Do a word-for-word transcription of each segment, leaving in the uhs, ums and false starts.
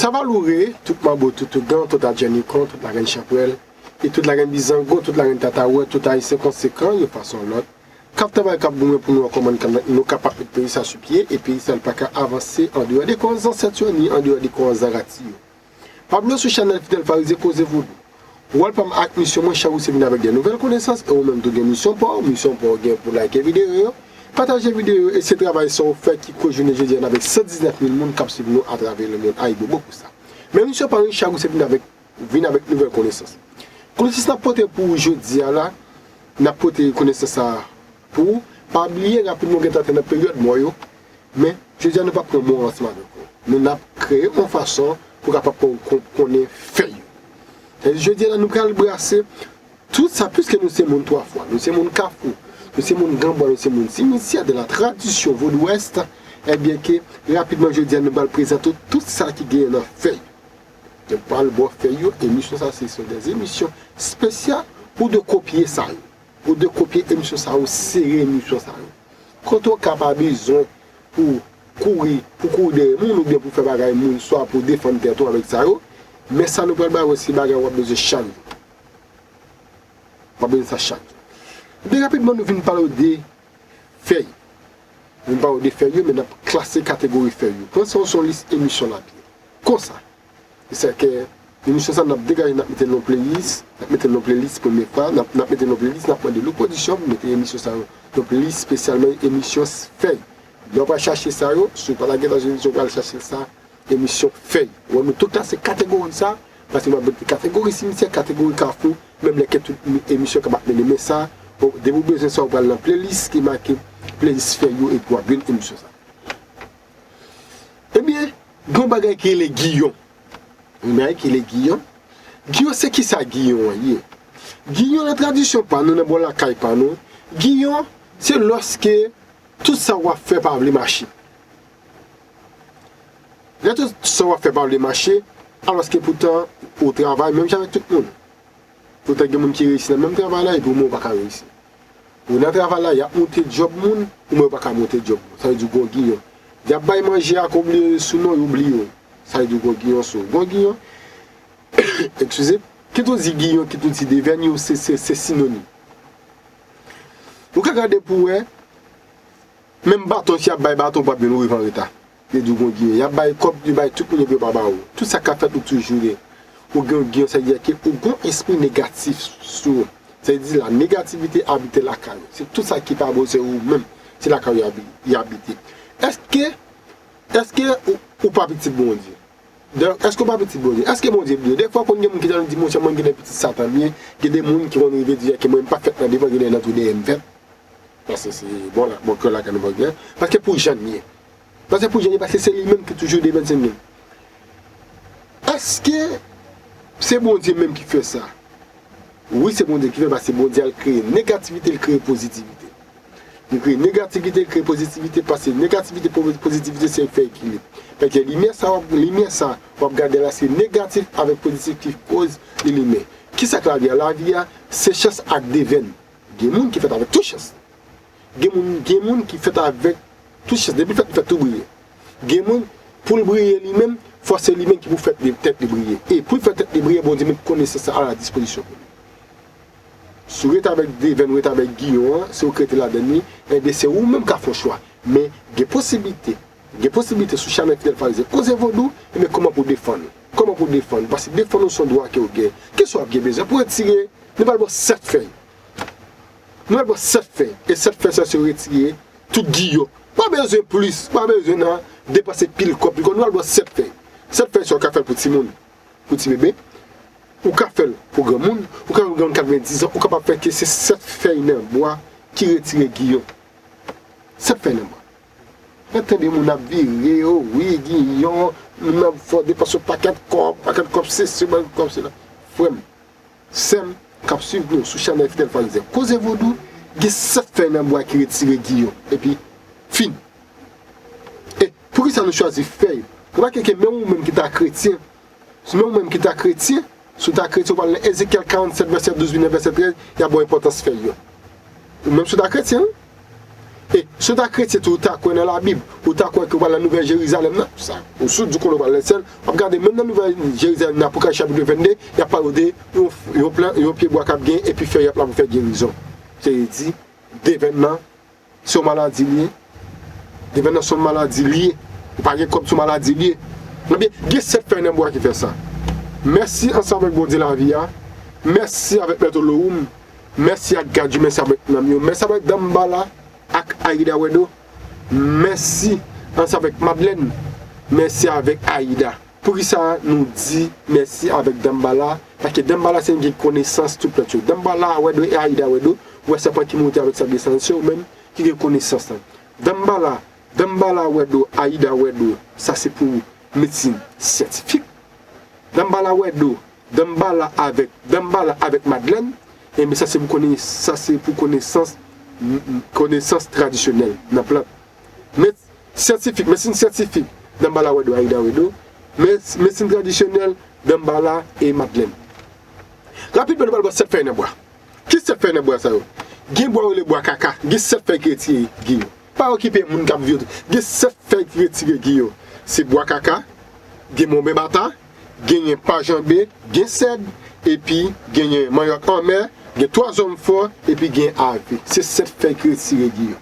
Tavaloure, tout manbo, tout ougan, tout adjènikon, tout larenn chanpwèl, e tout larenn bizango, tout larenn tatawè, tout ayisyen konsekan, yon fason ou lòt, k ap travay, k ap goumen pou nou an kòman nou ka, nou kapab met peyi sa sou pye, e peyi sa l pa ka avanse andeyò de kouran zansèt yo, ni andeyò de kouran zarati yo. Pa bliye sou chanèl Fidèl Farize Koze Vodou. Wòl pa m ak misyon mwen chak jou se vin avèk de nouvèl konesans, e ou menm tou gen misyon pa w, misyon pa w gen pou like videyo yo, pataje videyo yo, e se travay sa w fè ki koz jounen jodi a n avèk san diznèf mil moun k ap swiv nou atravè lemonn. Ayibobo pou sa. Men misyon pa nou chak jou se vin avèk, vin avèk nouvèl konesans. Konesans n ap pote pou ou jodi a la, n ap pote konesans sa a pou ou. Pa bliye, rapidman, ou gentan antre nan peryòd mò yo, men jodi a nou p ap pran mò ansanm avèk ou. Nou n ap kreye yon fason pou kapab kon, kon, konnen fèy yo. Jodi a la, nou pral brase tout sa, piske nou se moun twa fwa, nou se moun kafou, nou se moun ganbwa, nou se moun simityè de la tradisyon vodouwès, ebyen ke rapidman jodi a nou pral prezante w tout sa ki genyen nan fèy. Nou pral ba w fèy yo, emisyon sa se, se de emisyon espesyal pou de kopye sa yo. Ou dwe kopye emisyon sa yo, sere emisyon sa yo. Kote w ka pa bezwen pou kouri, pou kouri dèyè moun oubyen pou fè bagay moun, swa pou defann tèt ou avèk sa yo. Men sa nou pral ba w se bagay w ap bezwen chak jou. W ap bezwen sa chak jou. Ebyen rapidman nou vin pale w de fèy. Nou vin pale w de fèy yo, men n ap klase kategori fèy yo. Pran sa w se yon lis emisyon l ap ye. Konsa. Se sa ke emisyon sa n ap degaje, n ap mete l nan playlist, n ap mete l nan playlist premye fwa, n ap, n ap mete l nan playlist, n ap mande nou pwodisyon pou mete emisyon sa yo nan playlist, espesyalman emisyon fèy. Lè w pral chache sa yo, si w pa ta gentan jwenn emisyon, w pral chache sa, emisyon fèy. Wè nou tou klase kategori sa, paske m ap mete kategori simityè, kategori kafou, menm lè ke tout emisyon kapab mennen men sa, bon, depi w bezwen sa, w pral nan playlist ki make playlist fèy yo epi w ap jwenn emisyon sa. Ebyen, gen yon bagay ki rele giyon. Yon bagay ki rele giyon. Giyon, se kisa giyon an ye? Giyon, nan tradisyon pa nou, nan bò lakay pa nou, giyon, se lòske tout sa w ap fè pa vle mache. Lè tout sa w ap fè pa vle mache, alòske poutan ou travay menm jan avèk tout moun. Poutan gen moun ki reyisi nan menm travay la epi ou menm ou pa ka reyisi. Ou nan travay la, y ap monte djòb moun, ou menm ou pa ka monte djòb moun. Sa vle di w gen yon giyon. Y ap bay manje a, ke w bliye sou non, yo bliye w. Sa vle di w gen yon giyon sou ou. Gen yon giyon, eskize, kit ou di giyon, kit ou di devèn, yo se, se, se sinonim. Ou ka gade pou w wè, menm baton, si y ap bay baton, w p ap jwenn, ou rive an reta. Yo di w gen yon giyon. Y ap bay kòb, yo bay tout moun epi yo pa ba ou. Tout sa k ap fèt ou toujou gen. Ou gen yon giyon, sa vle di ke ou gen yon espri negatif sou ou. Sa vle di la negativite abite lakay ou. Se tout sa ki pa bon, se ou menm. Se lakay ou y abi-, y abite. Èske, èske ou, ou pa pitit Bondye? Dayè, èske ou pa pitit Bondye? Èske Bondye bliye? Defwa konn gen moun ki ta di, monchè, mwen gen de pitit Satan m ye. Gen de moun ki konn rive di ke mwen m pa fèt nan devan, gen de nan tou dèyè m fèt. Paske se bò la, bò kè lakay nou pa gen. Paske pou jan n ye. Paske pou jan n ye, paske se li menm ki toujou depann se nou. Èske se Bondye menm ki fè sa? Wi, se Bondye ki fè, paske Bondye al kreye negativite, l kreye pozitivite. Li kreye negativite, l kreye pozitivite, paske negativite, po-, pozitivite se fè ekilib. Paske limyè sa, w ap, limyè sa, w ap gade la, se negatif avèk pozitif ki koz li limen. Kisa k lavi a? Lavi a, se chans ak devèn. Gen moun ki fèt avèk tout chans. Gen moun, gen moun ki fèt avèk tout chans. Depi l fèt, li fèt tou briye. Gen moun, pou l briye li menm, fò se li menm ki pou fè tèt li briye. E pou l fè tèt li briye, Bondye met konesans sa a la dispozisyon pou li. Si w rete avèk devèn, w rete avèk giyon an, si w rete ladann li, enben se ou menm k ap fè yon chwa. Men gen posiblite, gen posiblite sou chanèl Fidèl Farize Koze Vodou, enben kòman pou w defann ou? Kòman pou w defann ou? Paske defann ou se yon dwa ke w gen. Kisa w ap gen bezwen pou w retire? Nou pral ba w sèt fèy. Nou pral ba w sèt fèy. E sèt fèy sa se retire tout giyon. Pa bezwen plis, pa bezwen nan depanse pil kòb, pil kòb. Nou pral ba w sèt fèy. Sèt fèy sa w ka fè l pou timoun, pou ti bebe. Ou ka fè l pou granmoun, ou ka fè l pou granmoun katrevendiz an, ou kapab fè ke se sèt fèy nan bwa ki retire giyon. Sèt fèy nan bwa. Mwen tande moun ap vire, o wi, giyon, moun ap fè w depanse yon pakèt kòb, pakèt kòb sesi, pakèt kòb sela. Frè m, sè m k ap swiv nou sou chanèl Fidèl Farize Koze Vodou, gen sèt fèy nan bwa ki retire giyon. Epi, fin. E poukisa nou chwazi fèy? Remake ke menm ou menm ki ta kretyen, menm ou menm ki ta kretyen, si w ta kretyen, ou pral nan Ezekyèl karannsèt, vèsè douz, vin nan vèsè trèz, y ap ba w enpòtans fèy yo. Ou menm si w ta kretyen, wi. E si w ta kretyen tou, ou ta kwè nan Labib, ou ta kwè ke w pral nan Nouvèl Jerizalèm nan, sa, ou sou di konnen w pral nan syèl, w ap gade menm nan Nouvèl Jerizalèm nan, Apokalips chapit vennde, y ap pale de yon, yon plan, yon pyebwa k ap gen, epi fèy y ap la pou fè gerizon. Se di, devèn nan, se yon maladi li ye. Devèn nan se yon maladi li ye. Ou pa gen kòb sou maladi li ye. Ebyen, gen sèt fèy nan bwa ki fè sa. Mèsi ansanm avèk Bondye lavi a. Mèsi avèk Mèt Olowoum. Mèsi ak Gadjou, mèsi avèk nanm yo. Mèsi avèk Danmbala ak Ayida Wèdo. Mèsi ansanm avèk Madlèn. Mèsi avèk Ayida. Poukisa nou di mèsi avèk Danmbala? Paske Danmbala se yon ki gen konesans tout plant yo. Danmbala Wèdo e Ayida Wèdo, ou wè sèpan ki monte avèk sa desann, se yo menm ki gen konesans lan. Danmbala, Danmbala Wèdo, Ayida Wèdo, sa se pou medsin syantifik. Danmbala Wèdo, Danmbala avèk, Danmbala avèk Madlèn, enben sa se pou konnen, sa se pou konesans, konesans tradisyonèl nan plant. Men, syantifik, medsin syantifik, Danmbala Wèdo, Ayida Wèdo, men, medsin tradisyonèl, Danmbala e Madlèn. Rapidman, nou pral pran sèt fèy nan bwa. Ki sèt fèy nan bwa sa yo? Gen bwa yo rele bwa kaka, gen sèt fèy ki retire gi yo. Pa okipe moun k ap viv yo. Gen sèt fèy ki retire gi yo. Se bwa kaka, gen monben bata, genyen pa janbe, gen sèd, epi genyen manyòk anmè, gen twazòm fò, epi gen ave. Se sèt fèy ki retire gi yo.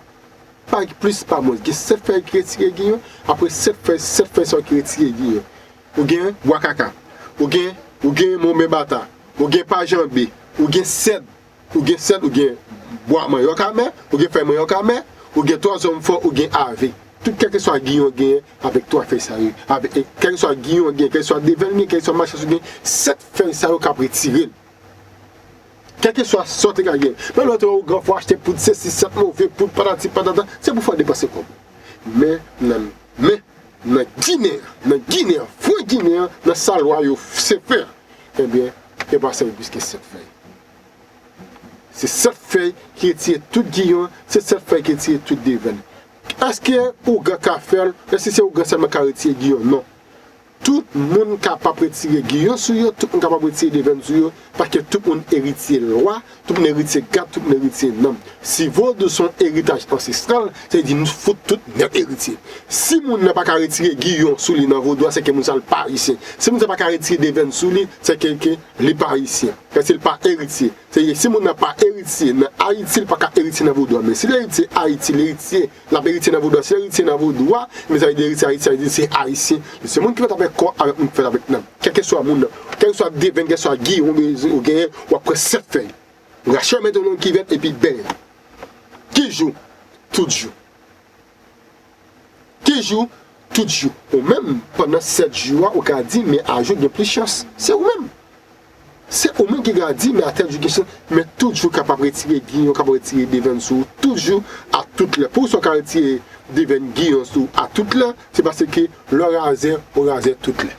Pa plis, pa mwens. Gen sèt fèy ki retire gi yo, apre sèt fèy, sèt fèy sa yo ki retire gi yo. Ou gen bwa kaka, ou gen, ou gen monben bata, ou gen pa janbe, ou gen sèd, ou gen sèd, ou gen bwa manyòk amè, ou gen fèy manyòk amè, ou gen twazòm fò, ou gen ave. Tout kèlkeswa gi yo genyen avèk twa fèy sa yo, avèk, e, kèlkeswa gi yo genyen, kèlkeswa devèn li genyen, kèlkeswa machas ou genyen, sèt fèy sa yo k ap retire l. Kèlkeswa sa w te ka gen. Men lè w te wè ougan fò achte poud sesi, sèt move poud, patati patata, se pou fè w depanse kòb ou. Men nan, men nan Ginen an, nan Ginen an, fran Ginen an, nan sa lwa yo se fè, ebyen, e pa sa yo plis ke sèt fèy. Se sèt fèy ki retire tout giyon, se sèt fèy ki retire tout devèn. Èske ougan ka fè l? Èske se ougan sèlman ka retire giyon? Non. Tout moun kapab retire giyon sou yo, tout moun kapab retire devèn sou yo, paske tout moun eritye lwa, tout moun eritye gad, tout moun eritye nanm. Si vodou se yon eritaj ansestral, sa vle di nou fout tout nèt eritye. Si moun nan pa ka retire giyon sou li nan vodou a, se ke moun sa l pa ayisyen. Si moun sa pa ka retire devèn sou li, se ke, ke li pa ayisyen. Paske li pa eritye. Se, si moun nan pa eritye nan Ayiti, li pa ka eritye nan vodou a. Men si l eritye Ayiti, l eritye, l ap eritye nan vodou a. Si l eritye nan vodou a, men sa vle di eritye Ayiti, sa vle di se ayisyen. Se moun ki fèt avèk kò, avèk moun ki fèt avèk nanm. Kèlkeswa moun nan, kèlkeswa devèn, kèlkeswa giyon ou genyen, w ap pran sèt fèy. Rache w, mete w nan yon kivèt epi benyen. Ki jou? Tout jou. Ki jou? Tout jou. Ou menm, pandan sèt jou a, ou ka di, men a jou gen plis chans. Se ou menm. Se ou menm ki ka di, men a tèl jou gen chans, men tout jou kapab retire giyon, kapab retire devèn sou ou, tout jou, a tout lè. Poukisa w ka retire devèn giyon sou ou a tout lè? Se paske lè w razè, ou razè tout lè.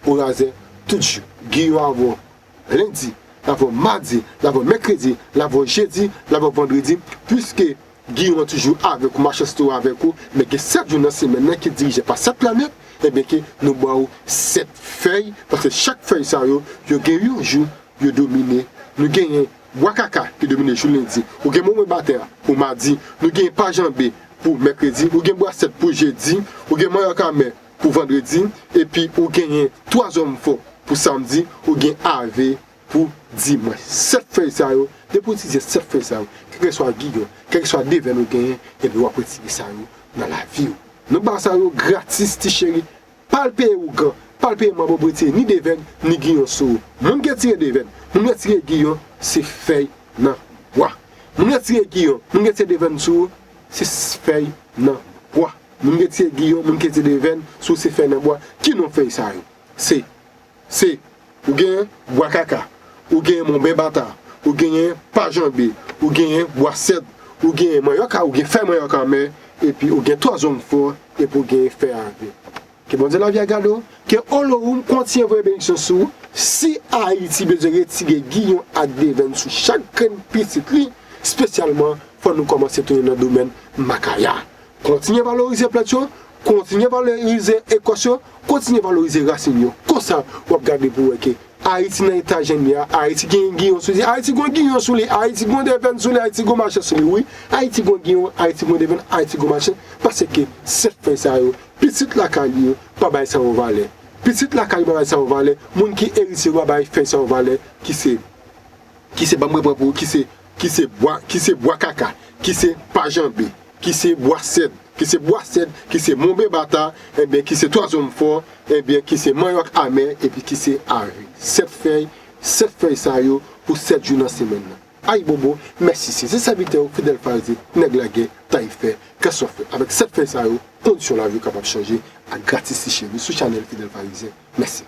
Ou razè tout jou. Giyon avè w lendi, l avè w madi, l avè w mèkredi, l avè w jedi, l avè w vandredi, piske giyon an toujou avèk ou, machans toujou avèk ou, men gen sèt jou nan semèn nan ki dirije pa sèt planèt, ebyen ke nou ba w sèt fèy, paske chak fèy sa yo, yo gen yon jou, yo domine. Nou genyen bwa kaka ki domine jou lendi, ou gen monben bata pou madi, nou genyen pa janbe pou mèkredi, ou gen bwa sèd pou jedi, ou gen manyòk amè pou vandredi, epi ou genyen twazòm fò pou samdi, ou gen ave pou dimanch. Sèt fèy sa yo, depi w itilize sèt fèy sa yo, kèlkeswa giyon, kèlkeswa devèn ou genyen, epi w ap retire sa yo nan lavi w. Nou ba w sa yo gratis, ti cheri. Pa al peye ougan, pa al peye manbo pou retire ni devèn, ni giyon sou ou. Moun ki retire devèn, moun ki retire giyon, se fèy nan bwa. Moun ki retire giyon, moun ki retire devèn sou ou, se fèy nan bwa. Moun ki retire giyon, moun ki retire devèn sou ou, se fèy nan bwa. Ki non fèy sa yo? Se, se, ou genyen bwa kaka, ou genyen monben bata, ou genyen pa janbe, ou genyen bwa sèd, ou genyen manyòk a, ou genyen fèy manyòk anmè, epi ou gen twazòm fò, epi ou genyen fèy ave. Ke Bondye lavi a gade w, ke Olowoum kontinye voye benediksyon sou ou. Si Ayiti bezwen retire giyon ak devèn sou chak grenn pitit li, espesyalman, fò nou kòmanse tounen nan domèn makaya. Kontinye valorize plant yo, kontinye valorize ekòs yo, kontinye valorize rasin yo. Konsa, w ap gade pou w wè ke Ayiti nan eta jan li a, Ayiti gen giyon sou li, Ayiti gen giyon sou li, Ayiti gen devèn sou li, Ayiti gen machan sou li, wi. Ayiti gen giyon, Ayiti gen devèn, Ayiti gen machan, paske sèt fèy sa yo, pitit lakay li yo pa bay sa yo valè. Pitit lakay yo pa bay sa yo valè, moun ki eritye yo pa bay fèy sa yo valè, ki se, ki se, ban m reprann pou ou, ki se, ki se bwa, ki se bwa kaka, ki se pa janbe, ki se bwa sèd, ki se bwa sèd, ki se monbe bata, ebyen, ki se twa zòm fò, ebyen, ki se manyòk amè, epi ki se avèg. Sèt fèy, sèt fèy sa yo pou sèt jou nan semèn nan. Ayibobo, mèsi, se, se sèvitè w, Fidèl Farize, nèg lagè, tayifè, kè sofè. Avèk sèt fèy sa yo, kondisyon lavi w kapab chanje ak gratis ti cheve sou chanèl Fidèl Farize. Mèsi.